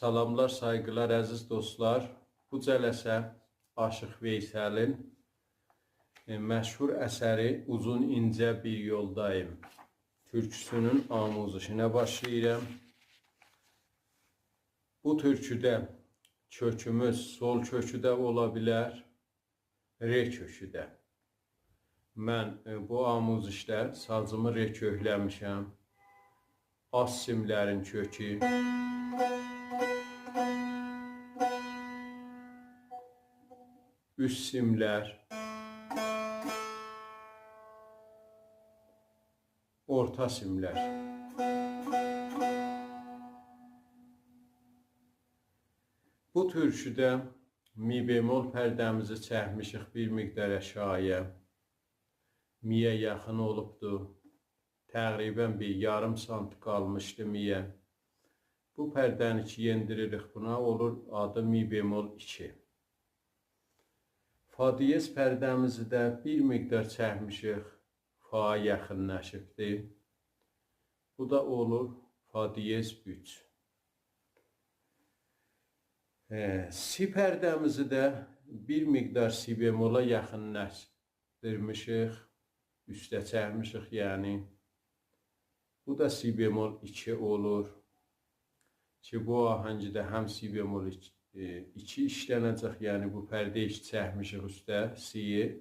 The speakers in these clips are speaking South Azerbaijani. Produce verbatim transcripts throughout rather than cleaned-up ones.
سلاملار، سایغیلار، عزیز دوستلار. بو جلسه عاشیق ویسلین، ائ، مشهور اثری «اوزون اینجه بیر یولداییم» تورکوسونون آموزشینه باشلاییرام. بو تورکوده کؤکوموز سول کؤکو ده اولا بیلر، ر کؤکو ده. من، ائ، بو آموزشده سازیمی ر کؤکله‌میشم. آلت سیملرین کؤکو، اوست سیملر، اورتا سیملر. بو تورکوده می بمل پرده‌میزی چکمیشیک بیر مقدار آشاغییا. می‌یه یاخین اولوبدو. تقریباً بیر یاریم سانت قالمیشدی می‌یه. بو پرده‌نی کی یئندیریریک بونا، اولور آدی می بمل ایکی. فا دیز پرده‌میزی ده بیر مقدار چکمیشیک. فا یاخینلاشیبدی. بو دا اولور فا دیز اوچ. ائ، سی پرده‌میزی ده بیر مقدار سی بمله یاخینلاشدیرمیشیق، اوسته چکمیشیک، یعنی. بو دا سی بمل ایکی اولور. کی، بو آهنگده هم سی بمل ایک-، ائ، ایکی ایشلنه‌جک، یعنی بو پرده ایکی چکمیشیک اوسته، سی،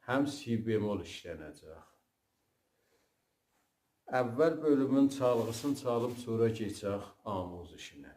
هم سی بمل ایشلنه‌جک. اول بؤلومون چالغیسینی چالیب، سونرا کئچک آموزشینه.